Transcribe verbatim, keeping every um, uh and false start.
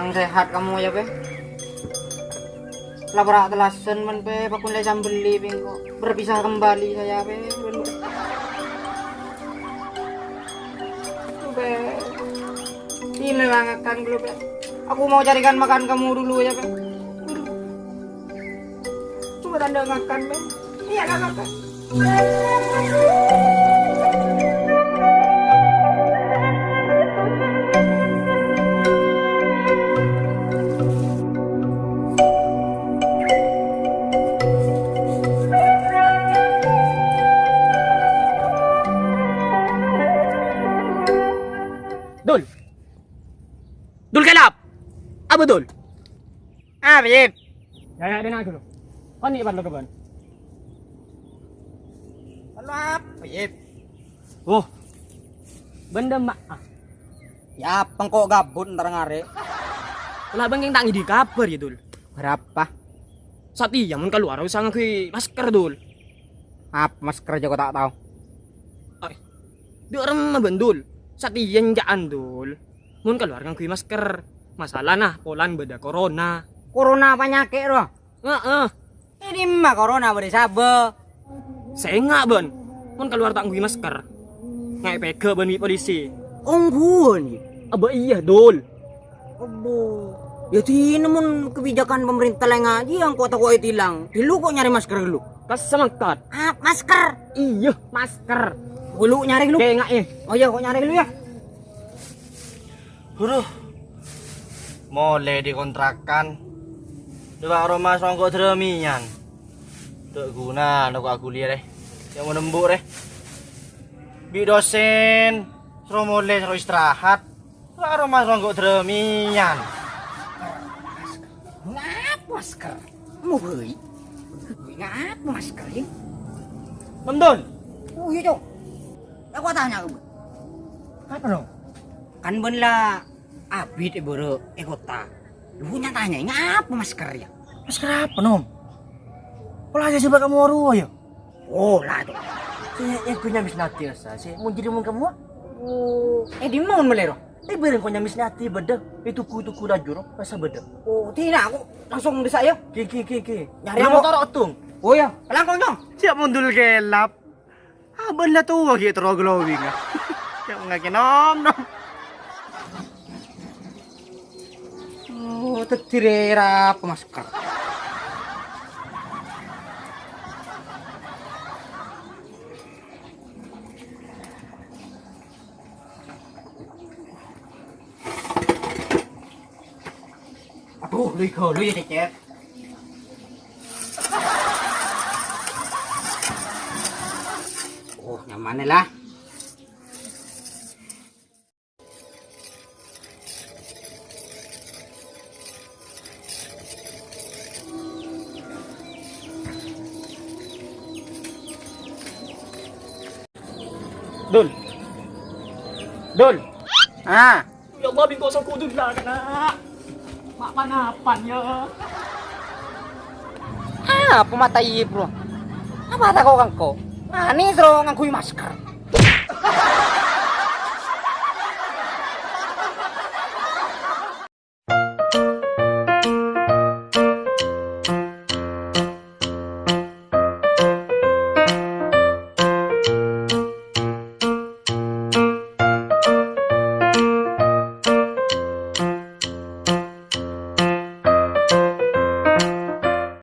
Sehat kamu ya, Pe? La bârâ' tellasan, men, Pe, pakon lè sambelli, Pe, engko' berpisah kembali saya, Pe. Pe. Ini lah ngakan dulu, Pe. Aku mau carikan makan kamu dulu ya, Pe. Coba tanda ngakan, Pe. Iya, ngakan, Pe. Dul. Dul, kelap. Apa, Dul? Apa, Yip? Ya, ya, dengar dulu. Kon ni parlo ke ban. Parlo apa, Yip? Oh. Benda mak. Ah. Ya, pengko gabut ntar ngare. Lah, bengkeng tak ngidi kabar ya, Dul. Berapa? Satya, mon keluar usah ngangguy masker, Dul. Apa masker aja kok tak tahu? Ay. Dek remma, Ban, Dul. Satya, enja'an, Dul. Mon keluar ngangguy masker. Masalah nah, polan bâdâ corona. Corona penyakit, roh? Heeh. Ini mah corona bâdâ sabâ. Sènga', Ban. Mon keluar ta' ngangghuy masker. Ngaè pèghâ' bân bi' polisi. Ongghuwân, yâ? Abâ iyâ, Dul. Abo. Yâ, dinah mon kebijakan pemerintah la ngajhi, engko' tako' ètilang. Ghâllu ko' nyarè masker ghâllu. Pas semangat. Ah, masker. Iyâ, masker. Ghâllu nyarè ghâllu. Oke, ngaè. Oh iyâ, ko' nyarè ghâllu, yâ. Huruh. Molè dâri kontrakan. Dâpa' roma songko' dârâmèyan. Ta' ghuna lako aghuli rè. Yâ mon embu' rè. Bi' dosen, soro molè, soro istirahat. Dâpa' roma songko' dârâmèyan. Ngapa masker? Mo bhâi. Ngapa masker, yâ? Nom Dul. Oh, iyâ, Cong. Aku tanya, Bun. Apa, Nom? Kan bân la abit è bârâ' è kottha. Lu nya-tanya, ngapa masker, yâ? Masker apa, Nom? Pola aja coba kamu rowa, yâ? Oh, la, Cong. Sè, eh, gue nyamis nanti rasa. Sè, mau jadi mau kamu? Oh, eh, di mana, Melero? Eh, bareng kok nyamis nanti bâdâ. Eh, tuku-tuku laju, roh. Rasa bâdâ. Oh, tidak, aku langsung bisa, ya. Ki, ki, ki, ki. Nyari apa? Motor otung. Oh, ya. Pelangkong, Cong. Siap mundur gelap. Abân la towa ghi' terro glowing, ah. Cak ngake nom-nom. Oh, tadi rera apa masker? Aduh, lui-lui ya, Cecep. Oh, nyaman lah. Dul. Dul. Ah. Ya Allah, bingko sangku Dul lah, kena. Mak pan-apan, ya. Ah, apa mata iya, bro? Apa tak kok kangko? Manis, bro, nganggui masker.